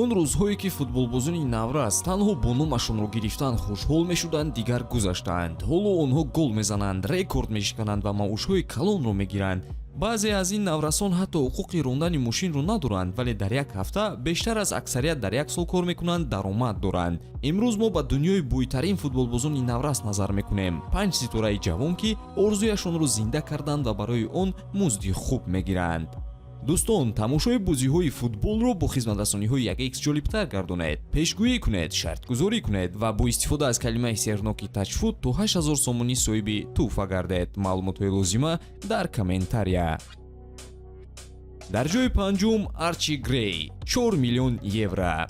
Он рӯзҳое, ки футболбозони наврас танҳо бо номашонро гирифтан хушҳол мешуданд, дигар гузаштаанд. Ҳоло онҳо гол мезананд, рекорд мешикананд ва маошҳои калонро мегиранд. Баъзе аз ин наврасон ҳатто ҳуқуқи рондани мошинро надоранд, вале дар як ҳафта бештар аз аксарият дар як сол кор мекунанд даромад доранд. Имрӯз мо ба дунёи бойтарин футболбозони наврас назар мекунем, панҷ ситораи ҷавон, ки орзуяшонро зинда карданд ва барои он музди хуб мегиранд. Дӯстон, тамошои бозиҳои футболро бо хизматрасониҳои 1X ҷолибтар гардонед. Пешгӯӣ кунед, шартгузорӣ кунед ва бо истифода аз калимаи серноки «Тачфут» то 8000 сомонӣ соҳиби тӯҳфа гардед. Маълумотҳои лозима дар комментария. Дар ҷои панҷум Арчи Грей, 4 миллион евро.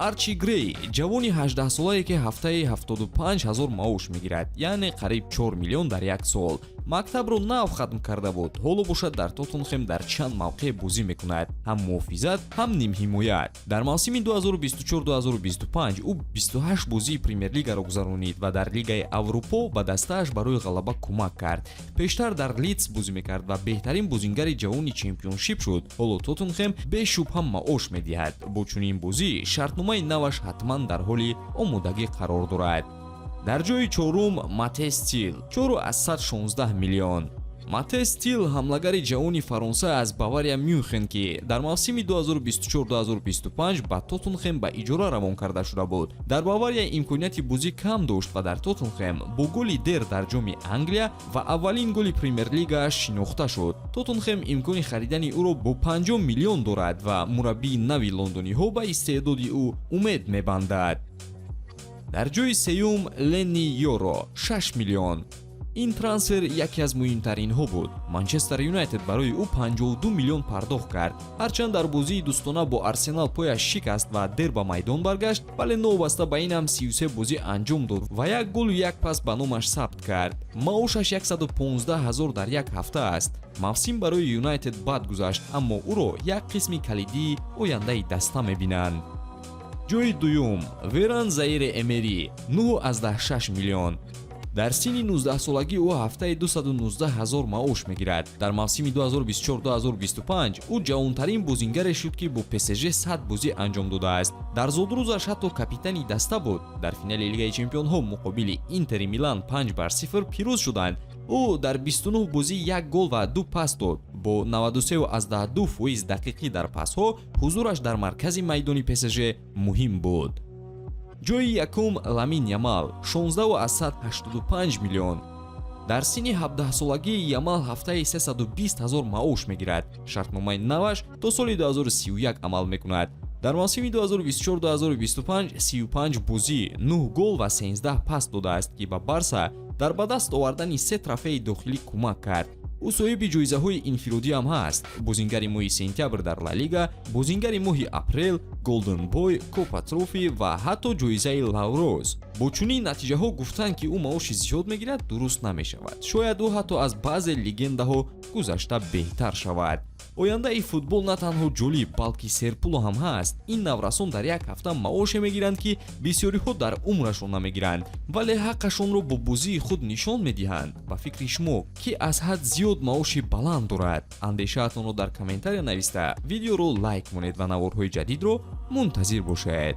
Арчи Грей ҷавони 18-солае, ки ҳафтаи 75 ҳазор маош мегирад, яъне қариб 4 миллион дар як сол. Мактабро нав хатм карда буд, ҳоло бошад дар Тоттенхем дар чанд мавқеъ бозӣ мекунад: ҳам муҳофизат, ҳам нимҳимоят. Дар мавсими 2024-2025 ӯ 28 бозии Премер-лигаро гузаронид ва дар Лигаи Аврупо ба дастааш барои ғалаба кӯмак кард. Пештар дар Лидс бозӣ мекард ва беҳтарин бозингари ҷавони Чемпионшип шуд. Ҳоло Тоттенхем бешубҳа маош медиҳад. Бо чунин бозӣ шартномаи наваш ҳатман дар ҳоли омодагӣ қарор дорад. Дар ҷои чорум Матес Тил, 4,16 миллион. Матес Тил ҳамлагари ҷавони Фаронса аз Бавария Мюнхен, ки дар мавсими 2024-2025 ба Тоттенхем ба иҷора равон карда шуда буд. Дар Бавария имконияти бозӣ кам дошт ва дар Тоттенхем бо голи дер дар Ҷоми Англия ва аввалин голи Премер-лигааш шинохта шуд. Тоттенхем имкони харидани ӯро бо 50 миллион дорад ва мураббии нави лондониҳо ба истеъдоди ӯ умед мебандад. Дар ҷои сеюм Ленни Йоро, 6 миллион. Ин трансфер яке аз муҳимтаринҳо буд. Манчестер Юнайтед барои ӯ 52 миллион пардохт кард. Ҳарчанд дар бозии дӯстона бо Арсенал пояш шикаст ва дер ба майдон баргашт, вале новобаста ба ин ҳам 33 бозӣ анҷом дод ва як голу як пас ба номаш сабт кард. Маошаш 115 ҳазор дар як ҳафта аст. Мавсим барои Юнайтед бад гузашт, аммо ӯро як қисми калидии ояндаи даста мебинанд. Ҷои дуюм Веран Заире Эмери, 9,6 миллион. Дар синни 19-солагӣ ӯ ҳафтаи 219 ҳазор маош мегирад. Дар мавсими 2024-2025 ӯ ҷавонтарин бозингаре шуд, ки бо ПСЖ 100 бозӣ анҷом додааст. Дар зодрӯзаш ҳатто капитани даста буд. Дар финали Лигаи чемпионҳо муқобили Интери Милан 5-0 пирӯз шуданд. Ӯ дар 29 бозӣ як гол ва ду пас дод. Бо 93,2% дақиқӣ дар пасҳо ҳузураш дар маркази майдони ПСЖ муҳим буд. Ҷои якум Ламин Ямал, 16,85 миллион. Дар синни 17-солагӣ Ямал ҳафтаи 320 ҳазор маош мегирад. Шартномаи наваш то соли 2031 амал мекунад. Дар мавсими 2024-2025 35 бозӣ, 9 гол ва 13 пас додааст, ки ба Барса дар ба даст овардани се трофеи дохилӣ кӯмак кард. Ӯ соҳиби ҷоизаҳои инфиродӣ ҳам ҳаст: бозингари моҳи сентябр дар Ла Лига, бозингари моҳи апрел, Голден Бой, Копа Трофи ва ҳатто ҷоизаи Лавроз. Бо чунин натиҷаҳо гуфтанд, ки ӯ маоши зиёд мегирад, дуруст намешавад. Шояд ӯ ҳатто аз баъзе легендаҳо гузашта беҳтар шавад. Ояндаи футбол на танҳо ҷолиб, балки серпулу ҳам ҳаст. Ин наврасон дар як ҳафта маоше мегиранд, ки бисёриҳо дар умрашон намегиранд, вале ҳаққашонро бо бозии худ нишон медиҳанд. Ба фикри шумо, ки аз ҳад зиёд маоши баланд дорад? Андешаатонро дар комментария нависта, видеоро лайк монед ва наворҳои ҷадидро мунтазир бошед.